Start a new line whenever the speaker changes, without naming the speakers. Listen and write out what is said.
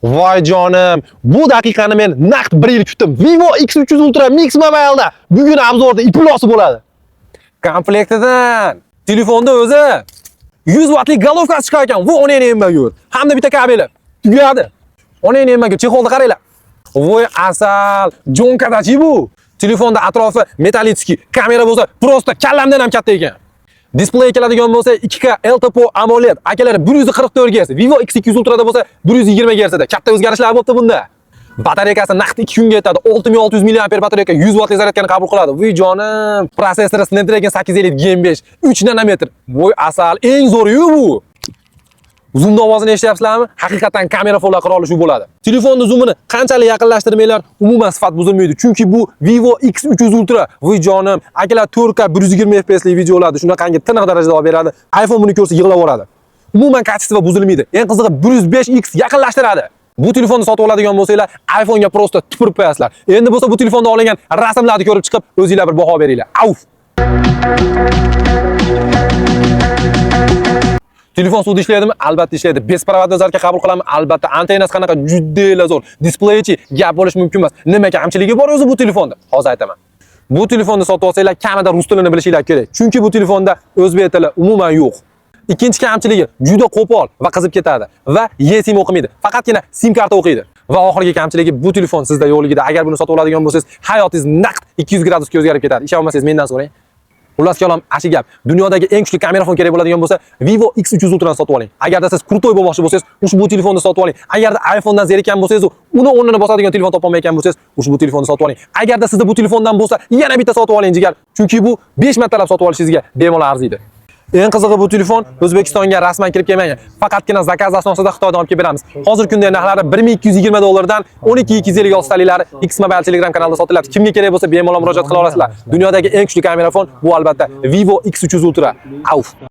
Voy jonim, bu daqiqani men naqd bir yil kutdim. Vivo X300 Ultra Mix Mobile'da bugun обзор da iflosi bo'ladi. Komplektidan telefonda o'zi 100 wattlik головка si chiqar ekan. Bu onangni emmagur. Hamda bitta kabeli. Tugadi. Onangni emmagur. Чехол ni qaranglar. Voy asal, jonkadachi bu. Telefonda atrofi металлический, kamera bo'lsa просто kallamdan ham katta ekan. Displey keladigan bo'lsa 2K LTPO AMOLED, akalar, 144 Hz, Vivo X200 Ultra'da bo'lsa 120 Hz da. Katta o'zgarishlar bo'libdi bunda. Batareykasi naqd 2 kunga yetadi. 6600 mAh batareyka 100 wattli zaryadkani qabul qiladi. Voy jonim, protsessori Snapdragon 850 Gen 5, 3 nanometr. Voy asal, eng zo'ri-yu bu. Zoomni ovozini eshityapsizlarmi? Haqiqatan kamera fola qiroli shu bo'ladi. Telefonni zoomini qanchalik yaqinlashtirmanglar, umuman sifat buzilmaydi. Chunki bu Vivo X300 Ultra. Voy jonim, akalar, 4K 120 FPS li video oladi. Shunaqangi tiniq darajada olib beradi. iPhone buni ko'rsa yig'lab yuboradi. Umuman качество buzilmaydi. Eng qizig'i, 105x yaqinlashtiradi. Bu telefonni sotib oladigan bo'lsanglar, iPhone'ga просто tupurib qo'yasizlar. Endi bo'lsa bu telefonda olingan rasmlarni ko'rib chiqib, o'zinglar bir baho beringlar. Auf! Telefon suvda ishlaydimi? Albatta ishlaydi. Беспроводной зарядка qabul qiladimi? Albatta. Antennasi qanaqa? Juda zo'r. Displeyichi, gap bo'lishi mumkin emas. Nima kamchiligi bor o'zi bu telefonda? Hozir aytaman. Bu telefonni sotib olsanglar, kamida rus tilini bilishinglar kerak. Chunki bu telefonda o'zbek tili umuman yo'q. Ikkinchi kamchiligi, juda qo'pol va qizib ketadi va eSIM o'qimaydi. Faqatgina SIM karta o'qiydi. Va oxirgi kamchiligi, bu telefon sizda yo'qligida, agar buni sotib oladigan bo'lsangiz, hayotingiz naqd 200 gradusga o'zgarib ketadi. Ishonmasangiz, mendan so'rang. Xullas kalom, ashi gap. Dunyodagi eng kuchli kamerafon kerak bo'ladigan bo'lsa, Vivo X300 Ultrani sotib oling. Agarda siz крутой bo'lmoqchi bo'lsangiz, ushbu telefonni sotib oling. Agarda iPhone'dan zerikkan bo'lsangiz, uni o'rnini bosadigan telefon topolmayotgan bo'lsangiz, ushbu telefonni sotib oling. Agarda sizda bu telefondan bo'lsa, yana bitta sotib oling, jigar. Chunki bu 5 martalab sotib olishingizga bemalol arziydi. Eng qizig'i, bu telefon O'zbekistonga rasman kirib kelmagan. Faqatgina заказ asnosida Xitoydan olib kelib beramiz. Hozirgi kunda narxlari 1220 dollardan 12 256 taliklari X Mobile Telegram kanalida sotilyapti. Kimga kerak bo'lsa, bemalol murojaat qila olasizlar. Dunyodagi eng kuchli kamerafon bu albatta Vivo X300 Ultra. Auf.